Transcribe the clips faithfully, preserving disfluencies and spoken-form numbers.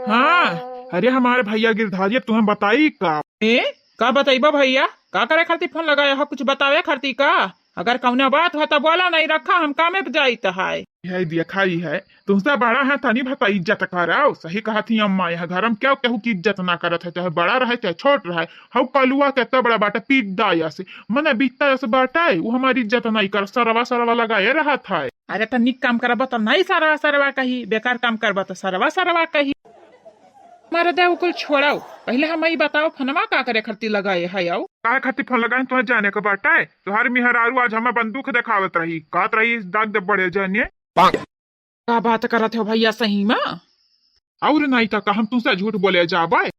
हाँ, अरे हमारे भैया गिरधारी, अब तुम्हें बताई का? ए, का बतइबा भैया? का करे खातिर फोन लगाया हो? कुछ बतावे खातिर का? अगर कौनो बात हो तो बोला, नहीं रखा, हम कामे पे जाइत है। यही देखा ही है, तुमसे बड़ा है तनी भता इज्जत कराओ। सही कहत ही अम्मा, यहाँ घर में क्यों केहू की इज्जत ना करत है, चाहे बड़ा रहे चाहे छोट रहे। हऊ कलुआ केतना बड़ा बाटे, पिद्दा यस, मने बित्ता यस बाटे, वो हमारी इज्जत नहीं कर, सरवा सरवा लगाए रहत है। अरे त निक काम करबा त नहीं सरवा सरवा कही, बेकार काम करबा त सरवा सरवा कही। मरदे उ कुल छोड़ाओ, पहिले हम ई बताओ फोनमा का करे खातिर लगाए है? आओ, काहे खातिर फोन लगाए, तुम्हें जाने के बाटे? तुम्हारे मेहरारू आज हमें बंदूक देखावत रही, कहत रही दाग दे बड़े जाने। का बात करत हो भैया सही में? और नहीं तो का हम तुमसे झूठ बोले जाबे?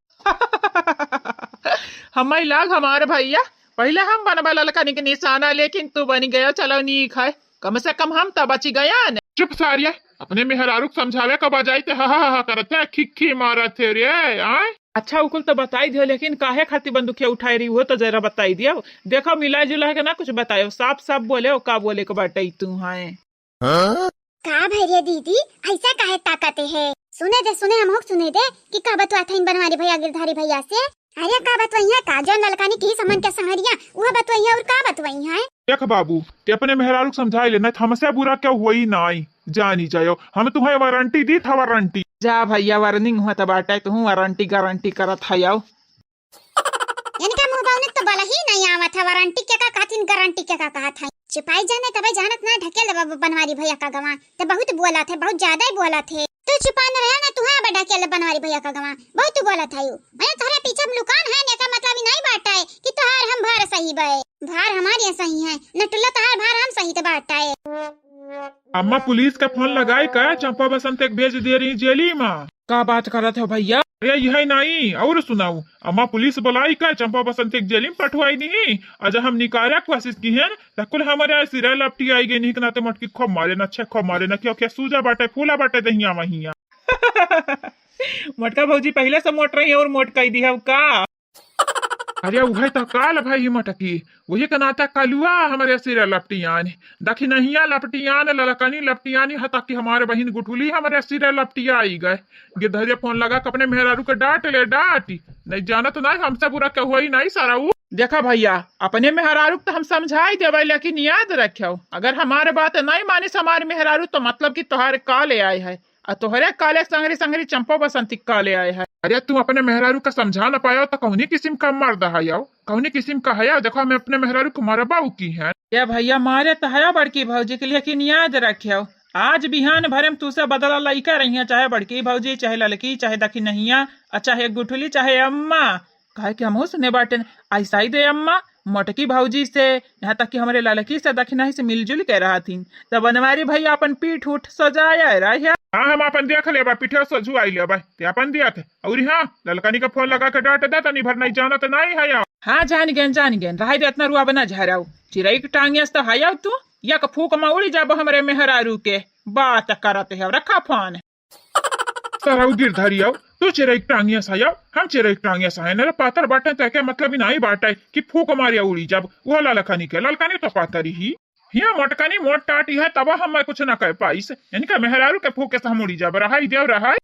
हमें लाग हमारे भैया, पहिले हम बनबा ललकनी के निशाना, लेकिन तू बनी गया, चलो नीक है, कम से कम हम तो बची गया न। चुप सारिया, अपने मेहरारू के समझावे का बजाय ते हा हा हा हा करत है, खिखी मारत है रे, आय? अच्छा, उ कुल तो बताई दियो, लेकिन काहे खातिर बंदूकिया उठाए रही, वो तो जरा बताई दियो। देखो, मिला जुला के ना कुछ बतायो, साफ साफ बोले, का बोले के बाटे तू है। हाँ? का भैया दीदी, ऐसा काहे ताकते है? सुने दे, सुने, हम हो सुने दे कि का बतुआ था इन बनवारी भैया गिरधारी भैया से। अरे का बतवइया का, जौन ललकानी की समन के संगरिया, उहे बतवइया और का बतवइया है? देख बाबू, ते अपने मेहरारू के समझाई ले, नहीं तो हमसे बुरा क्या हुई नाई, जानी जायो। हम तुम्हें वारंटी दी था, वारंटी। जा भैया, वार्निंग हुआ तो बाटे, तू वारंटी गारंटी करत है आओ। इनका मुंह बौने तो बोला ही नहीं आवत है, वारंटी के का कहथिन, गारंटी के का कहत है। छिपाई जाने तबे जानत ना, ढकेल दे बाबू बनवारी भैया का गवा। ते बहुत बोलत है, बहुत ज्यादा ही बोलत है। तू छिपा न रहे ना, तू है बड़ा अकेले बनवारी भैया का गवा। बहुत तू बोलत है यू। मैं तोहरे पीछे में लुकान है, एकर मतलब ई नहीं बाटे कि तोहार हम भार सही बे। भार हमार ये सही है, नटुल्ला तोहार भार हम सही ते बाटे। अम्मा पुलिस का फोन लगाए का, चंपा बसंत एक भेज दे रही जेली में। का बात करत हो भैया? अरे यही नहीं, और सुनाऊ, अम्मा पुलिस बुलाई का, चंपा बसंत एक जेली में पठवाई नहीं। अज हम निकारा कोशिश की है, त कुल हमारे सिरा लपटी आई गई, नहीं के नाते मटकी खूब मारे ना, छे खूब मारे ना, क्यों क्या सूजा बाटे, फूला बाटे दहिया वहिया। मोटका भौजी पहिले से मोट रही और मोट कई दी है का? अरे उहे तो काल भाई मटकी, वही के नाते कलुआ हमारे सिरा लपटियान, दखिनहिया लपटियान, ललकनी लपटियानी, हता कि हमारे बहिन गुठुली हमारे सिरा लपटिया आई गए। गिरधरिया फोन लगा के अपने मेहरारू के डांट ले, डांट। नहीं जानत नहीं, हमसे बुरा केहू ही नहीं सारा ऊ। देखा भैया, अपने मेहरारू के तो हम समझाई देबै, लेकिन याद रखियो, अगर हमारे बात नहीं मानिस हमारे मेहरारू, तो मतलब कि तोहार काले आए है, आ तोहरे काले संगरी संगरी चंपो बसंती काले आए है। अरे, तू अपने मेहरारू का समझा न पायो, तो कौनी किस्म का मर्द है आओ, कौनी किस्म का है आओ? देखो, हम अपने मेहरारू को मरबाऊ की है। ए भैया, मारे तो है बड़की भौजी के, लेकिन याद रखियो, आज बिहान भरे में तू से बदला लइका रही है, चाहे बड़की भौजी, चाहे ललकी, चाहे दखिनहिया, आ चाहे गुठुली, चाहे अम्मा। काहे कि हमहू सुने बाटेन, ऐसा ही दे अम्मा, मोटकी भौजी से, यहाँ तक कि हमरे ललकी से दखिनही से मिलजुल के रहथिन। तब बनवारी भैया अपन पीठ उठ सजाया रहे। हाँ, हम अपन देख लेबा, पीठे सजुआई लेबा, ते अपन दिया थे। और हाँ, ललकनी का फोन लगा के डांट दे, तनी भर नहीं जानत नहीं है यार। हाँ, जान गेन, जान गेन, रहाई दे, इतना रुआ बना झराऊ। चिरई के टांगे से तो हयाऊ तू, या के फूक में उड़ी जाबो हमरे मेहरारू के। बात करत है, रखा फोन। सरऊ गिरधरी आओ, तू चिरई के टांगिया से आओ, हम चिरई के टांगिया से आए। नरे पातर बाटे तो क्या मतलब ही नहीं बाटे कि फूक मारिया उड़ी जब वो ललकनी के, ललकनी तो पातर ही। हिया मोटकनी मोट टाटी है, तब हम कुछ ना कह पाइस। इनका मेहरारू के फूके से हम उड़ी जब, रहाई देव रहाई।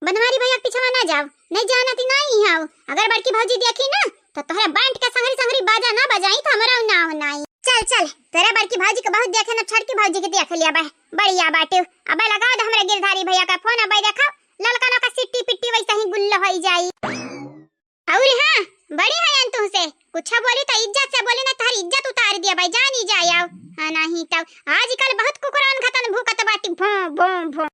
बनवारी भैया के पीछवा ना जाओ, नहीं जानत ही नहीं आओ। अगर बड़की भौजी देखी ना, तो तोहरे बैंड के संगरी संगरी बाजा ना बजाई, तो हमरा ना हो नाई। चल चल, तेरे बड़की भौजी के बहुत देखे ना, छोटकी भौजी के देख लिया बे, बढ़िया बाटे। अबे लगा दे हमरे गिरधारी भैया का फोन, अबे देखो ललकनों का सिट्टी पिट्टी वैसे ही गुल्लो होई जाई। और हाँ, बड़ी है अन तुमसे, कुछ बोली तो इज्जत से बोली ना, तोहरी इज्जत उतार दिया भाई, जानी जाए आओ। हाँ नहीं तो आजकल बहुत कुकुरान घतन भूकत बाटी, भों भों भों।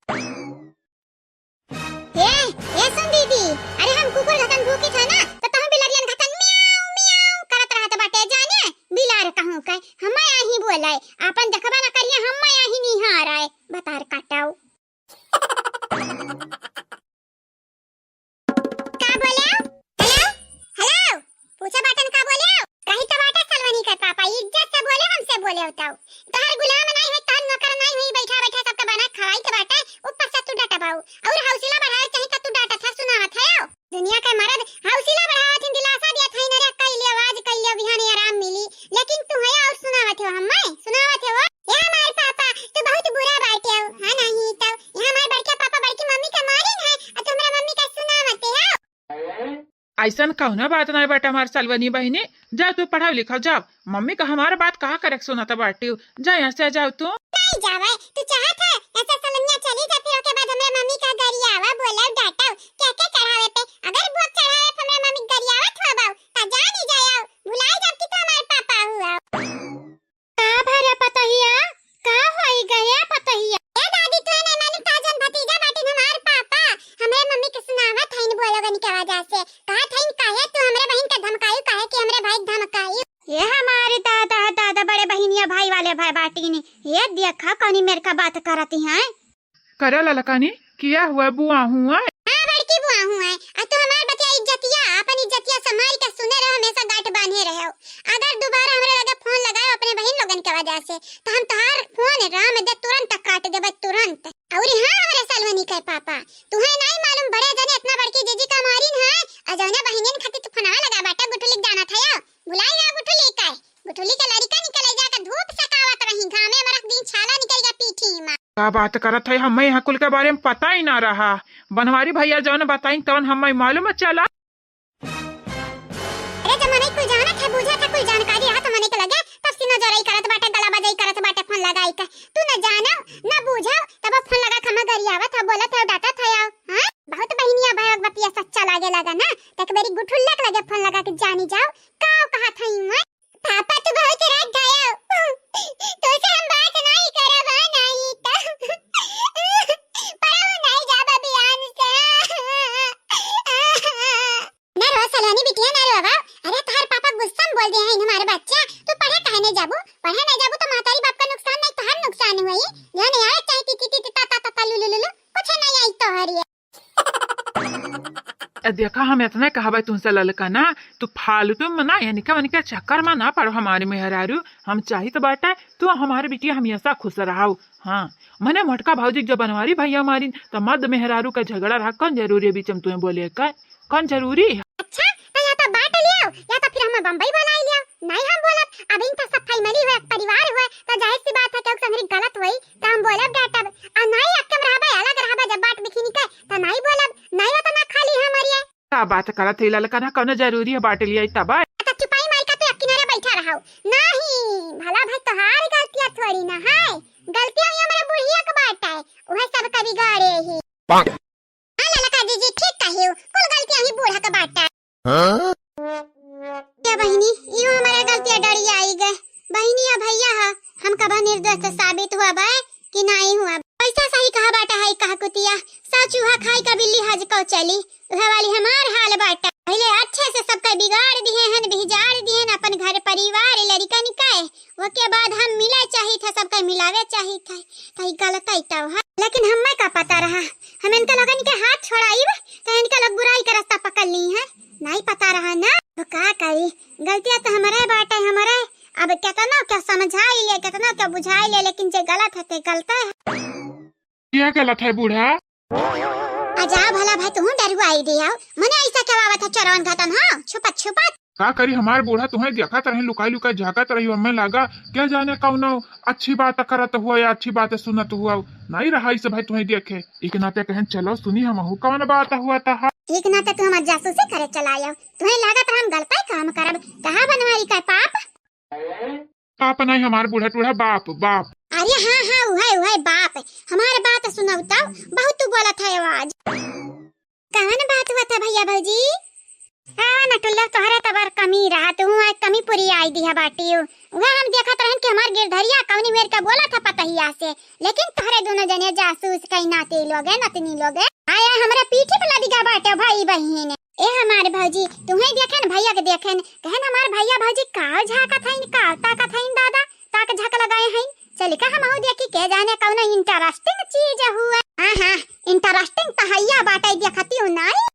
ए, ए सुन दीदी, अरे हम कुकुर घतन भूकी थे ना, तो तहु बिलरियन घतन म्याऊ म्याऊ करत रहत बाटे जाने, बिलार कहूँ के, हम्मा आही बोलाए, आपन देखबा ना करिए, हम्मा आही निहार आए, बतार काटाऊ। का बोले? हेलो? हेलो? पूछे बाटन का बोले? कही तो बाटे सलवनी कर पापा, इज्जत से बोले, हमसे बोले होताऊ। तोहर गुलाम नहीं है, तोहर नौकर नहीं हुई, बैठा बैठा सबके बना खवाई के बाटे, ऊपर से तू डांटबाऊ। और हौसला बढ़ावे चाही तो तू डांटत है, सुनावत है। दुनिया के मर्द हौसला बढ़ावत हैं, दिलासा दिया था, नरे कई लिया, आज कई लिया, बिहाने आराम मिली। लेकिन तू है और सुनावत हो, हम्मे सुनावत हो। ए हमारे पापा, अइसन कउनो बात नाहीं बाटे हमार सलवनी बहिनी, जाव तू पढ़ाव लिखाव जाव। मम्मी का हमार बात कहा करे के सुनत बाटिउ, जा यहाँ से जाव तू। नाहीं जावे, तू चाहत है ऐसे सलनिया चली जा, फिर ओके बाद हमरे मम्मी का गरियावा, बोलाव, डांटाव, के के चढ़ावे पे? अगर भोग चढ़ावे पे हमरे मम्मी गरियावत हुआ बाऊ, त जा नहीं जाओ, भुलाई जाब कि तू हमार पापा हुआ। का भरा पतहिया, का होई गया पतहिया? ए दादी, तू नहीं मालूम का जन भतीजा बाटिन हमार पापा, हमरे मम्मी के सुनावत हइन बोलोगन के वजह से, कहत हइन काहे तू हमरे बहिन के धमकायु, काहे कि हमरे भाई के धमकायु। ये हमारे दादा, दादा बड़े बहिनिया भाई वाले भाई बाटिन, ये देखा कौनी मेर का बात करती हैं। करे ललकानी, किया हुआ बुआ हुआ? हाँ, बड़की बुआ हुआ। आ तू हमार बतिया इज्जतिया, अपन इज्जतिया संभाल के सुने रहो, हमेशा गांठ बांधे रहो। अगर दोबारा हमरे लगे फोन लगाए अपने बहिन लोगन के वजह से, तो हम तोहार फोन राम दे तुरंत काट देबे, तुरंत। अउरी हाँ, हमरे सलवनी के पापा, तुहे नाहीं मालूम, बड़े जने इतना बड़की जीजी का मारिन है, आ जौने बहिनियन खातिर तू फोनवा लगा बाटे, गुठुली के जानत है, भुलाई गया गुठुली के? गुठुली के लड़िका निकले जाके धूप सकावत रही, घामे में रख दी, छाला निकल गया पीठी में। का बात करत है, हमें यहाँ कुल के बारे में पता ही ना रहा। बनवारी भैया जौन बताइन तौन हमें मालूम चला। अरे जब मने कुल जानत है, बूझत है, कुल जानकारी है तो मने के लगे तब से नजरई करत बाटे, गला बजाई करत बाटे, फोन लगाई के। तू न जानो, न बूझो, तब फोन लगा के हमें गरियावत है, बोलत है, डांटत है, आओ। हाँ? बहुत बहिनिया भाई बतिया सच्चा लागे लगा ना, तो एक बेरी गुठुल्ला के लगे फोन लगा के जानी जाओ, का कहत हई मैं? पापा, तू बहुत रात गया। तोसे हम बात नहीं करब, हाँ, नहीं तो। पढ़ो नहीं जाब बिहान से। ना रो सलोनी बिटिया, ना रो बाबा। अरे, तोहार पापा गुस्सा में बोल दिया है हमारे बच्चा। तू पढ़े काहे नहीं जाबू? पढ़े नहीं जाबू तो महतारी बाप का नुकसान नहीं, तोहार नुकसान हुई। यहाँ नहीं आवे चाहे ती, ती, ती, ती, ता, ता, ता, ता, लु, लु, लु, लु। कुछ नहीं आई तोहरी। ए, देखा, हम इतने कहबे तुमसे ललका ना, तू फालतू में ना, यानी का, उनके चक्कर में ना पड़ो हमारे मेहरारू। हम चाहित बाटे, तू हमारे बिटिया हमेशा खुश रहो। हाँ, मने मोटका भौजी के जब बनवारी भैया मारिन, त मर्द मेहरारू का झगड़ा रहा, कौन जरूरी है बीच में तुम्हें बोले का? कौन जरूरी है? अच्छा, तो या तो बांट लियो, या तो फिर हमें बम्बई बुलाई लियो। नहीं हम बोलब, अब इनका सब family हुए, एक परिवार हुए, तो जाहिर सी बात है कि संगरी गलत हुई, तो हम बोलब डांटब। आ नहीं अक्के में रहबे, अलग रहबे, जब बांट बिखिनी के, तो नहीं बोलब, नहीं हो तो ना खाली हम मरिए। का बात करत है ललका ना, कौनो जरूरी है बांट लिया तब? तो चुपाई माई का तू एक किनारे बैठा रहो। नहीं, भला भाई तोहार गलतियां थोड़ी ना है, गलतियां ये हमारे बुढ़िया के बात है, वह सब का बिगाड़े ही। हाँ, ललका जीजी, ठीक कहियो, कुल गलतियां ही बूढ़ा के बाटे। हाँ? या बहिनी, इहो हमारे गलतिया डरिया आई गए। बहिनी या भैया हा, हम कबा निर्दोष साबित हुआ बा कि नाहीं हुआ? पैसा सही कहा बाटा है, कहा कुतिया, सा चूहा खाई का बिल्ली हज को चली, वह वाली हमार हाल बाटा। पहले अच्छे से सबका बिगाड़ दिए हन, बिजाड़ दिए हन, अपन घर परिवार लड़िकन का, ओके बाद हम मिले चाहित है, सबका मिलावे चाहित है, त ई गलत है तब है। लेकिन हमें का पता रहा, हम इनका लोगन के हाथ छोड़ाइब, त इनका लोग बुराई का रास्ता पकड़ ली है, नहीं पता रहा ना। तो का करी, गलतियां तो हमरे बाटे, हमरे। अब केतना के समझाई ले, केतना के बुझाई ले, लेकिन जे गलत है, ते गलत है। क्या गलत है बूढ़ा? आ जाओ भला भाई, तू डरुआई दिया, मने ऐसा क्या आवत है चोरवन घाटन, हाँ, छुपत छुपत। का करी हमार बूढ़ा, तुहैं देखत रही, लुकाई लुकाई झाँकत रही, हमें लागा क्या जाने कौनो अच्छी बात करत हुआ या अच्छी बात सुनत हुआ। नहीं रहा इसे भाई तुहैं देखे, एक नाते कहन चलो सुनी हमहू कौन बात हुआ था। एक नाते तू हमार जासूसी करे चलायो, तुहैं लागत रहा हम गलत ही काम करब, कहा बनवारी का पाप। पाप नहीं हमार बूढ़ा टूढ़ा, बाप, बाप। अरे हाँ, हाँ, उहै, उहै बाप। हमार बात सुनौ तौ, बहुत तू बोलत है आवाज। कवन बात हुआ था भैया भौजी? हाँ, नटुल्ला, तोहरे तबर कमी रहा, तू आज कमी पूरी आई दिया बाटी। उहै हम देखत रहन कि हमार गिरधरिया कवनी मेर का बोला था पतहिया से, लेकिन तोहरे दोनों जने जासूस कई नाते लोगे, नतनी लोगे। आया हमरा पीठी पे लदिगा बाटे भाई बहिन। ए हमार भौजी, तुहैं देखेन, भैया के देखेन, कहन हमार भैया भौजी का झाँकत हईन, का ताकत हईन दादा, ताक झाँक लगाए हईन। चलिका हमहू देखी, के जाने कौनो interesting चीज हुए। हाँ, हाँ, interesting त हइया बाटे, देखती हूँ नाई।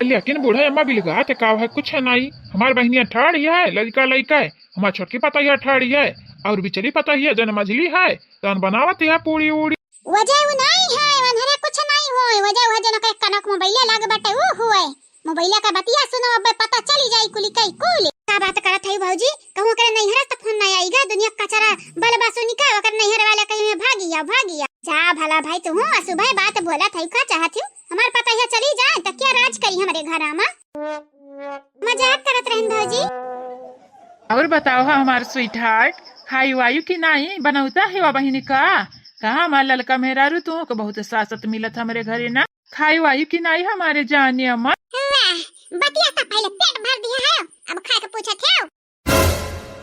लेकिन बूढ़ा अम्मा बिलगात का है, कुछ है नाई। हमार बहिनिया ठाड़ी है, लड़का लइका है, हमार छोटकी पतहिया ठाड़ी है, और बिचली पतहिया जन मझली है, तन बनावत है पूड़ी उड़ी। वजह उ नाई है, वनहरे कुछ नाई होए, वजह उ है जन ओकरे कनक मोबाइले लाग बाटे, उ हुए। मोबाइले का बतिया सुनो, अबे पता चली जाई कुली कई कुली। का बात करत है भौजी? कहूँ ओकरे नैहरा से फोन नाई आई गा, दुनिया कचरा बलबा सुनी का, ओकर नैहर वाले कहीं में भागी आओ, भागी आओ। जा भला भाई, तू हूँ असुभय बात बोलत है, का चाहत हूँ? हमार पतहिया चली जाए, त क्या राज करी हमरे घरा में? और बताओ हा हमार sweetheart, खाई वायु कि नाई? बनौता है वा बहिनी का? कहाँ हमार ललका मेहरारू, तू के बहुत सासत मिलत हमरे घरे ना। खाई वायु कि नाई हमारे जाने अम्मा? वाह, बतिया त पहले पेट भर दिया है, अब खाए के पूछत है।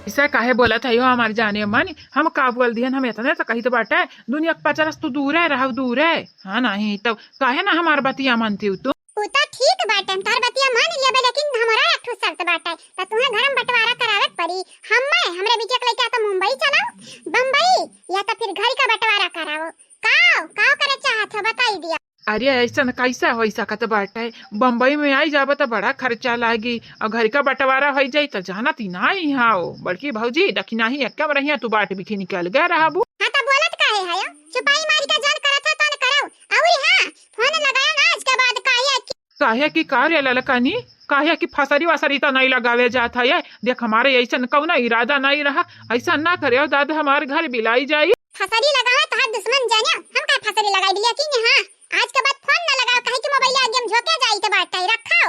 ऐसा काहे बोलत है हो हमार जाने अम्मा? हम का बोल दिहन, हम इतने तो कहित बाटे, दुनिया के पचरस तू दूरे रहव, दूरे। हाँ, नहीं तो काहे ना हमार बतिया मानती हो तू? उ तो ठीक बाटे, हम तोहर बतिया मान लेबे, लेकिन हमारा एक ठो शर्त बाटे, त तुहे घर में बंटवारा करावे के पड़ी। हम्मे, हमरे बिटिया के लइके या तो मुंबई चलाओ, बम्बई, या तो फिर घर का बंटवारा कराओ। काव, काव करे चाहत हो, बताई दिया। अरे, ऐसन कैसा हो सकत बाटे? बम्बई में आई जाबे त बड़ा खर्चा लागी, और घर का बंटवारा हो जाई त जानत ही ना ही हाओ। बड़की भौजी, दखिना ही एक्के में रहिया, तू बाट बिखी निकल गए रहबू। हाँ, त बोलत काहे है? चुपाई मारी का जान करत है, तन करौ। अउरी हाँ, फोन लगाया ना आज के बाद, काहे कि काहे कि का रे ललकनी, काहे कि फसरी वसरी त नहीं लगावे जात है। देख, हमारे ऐसन कौनो इरादा नहीं रहा, ऐसा ना करे दादा, हमार घर बिलाई जाई। फसरी लगावा तोहार दुश्मन जाने, हम का फसरी लगाई दिया कि हाँ, आज के बाद फोन ना लगाओ, काहे कि मोबाइल आगे हम झोंके जाई त बात आई रखो।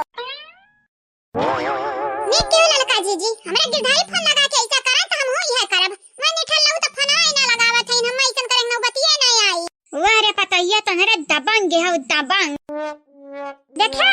निक क्यों ललका जीजी, हमरा गिरधारी फोन लगा के ऐसा करा त हम हो यह करब। मैं निठल लऊ त फोन आए ना लगावत है, हम ऐसन करें नौबतिये ना आई। वाह रे पतोहिया, तोहरे दबंग हो, दबंग। देखो,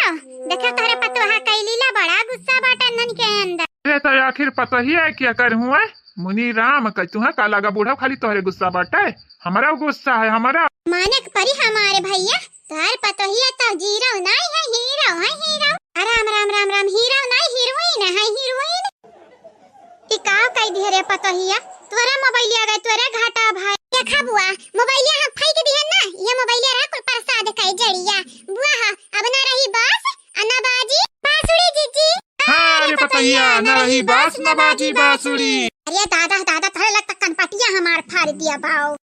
देखो तोहरे पतोहा कैलीला बड़ा गुस्सा बाटे नन के अंदर। अरे तो आखिर पतोहिया क्या कर हुआ? मुनी राम, कै तुहा का लगा बूढ़ा, खाली तोहरे गुस्सा बाटे, हमरा गुस्सा है, हमरा। माने के परी हमारे भैया, तोहर पतोहिया तो जीरो नहीं है, हीरो है, हीरो। आ, राम, राम, राम, राम, हीरो नहीं, हीरोइन है, हीरोइन। ई का कह दिहे रे पतोहिया, तोहरे मोबाइलिया गए, तोहरे घाटा भाई। देखा बुआ, मोबाइलिया हम फेंक दिहे ना, ये मोबाइलिया रहा कुल प्रसाद का जड़िया। बुआ हा, अब ना रही बास, आ ना बाजी बांसुरी जीजी। हाँ रे पतोहिया, ना रही बास, ना बाजी बांसुरी। अरे दादा, दादा, तोहरे लगता कनपटिया हमार फाड़ दिया बाओ।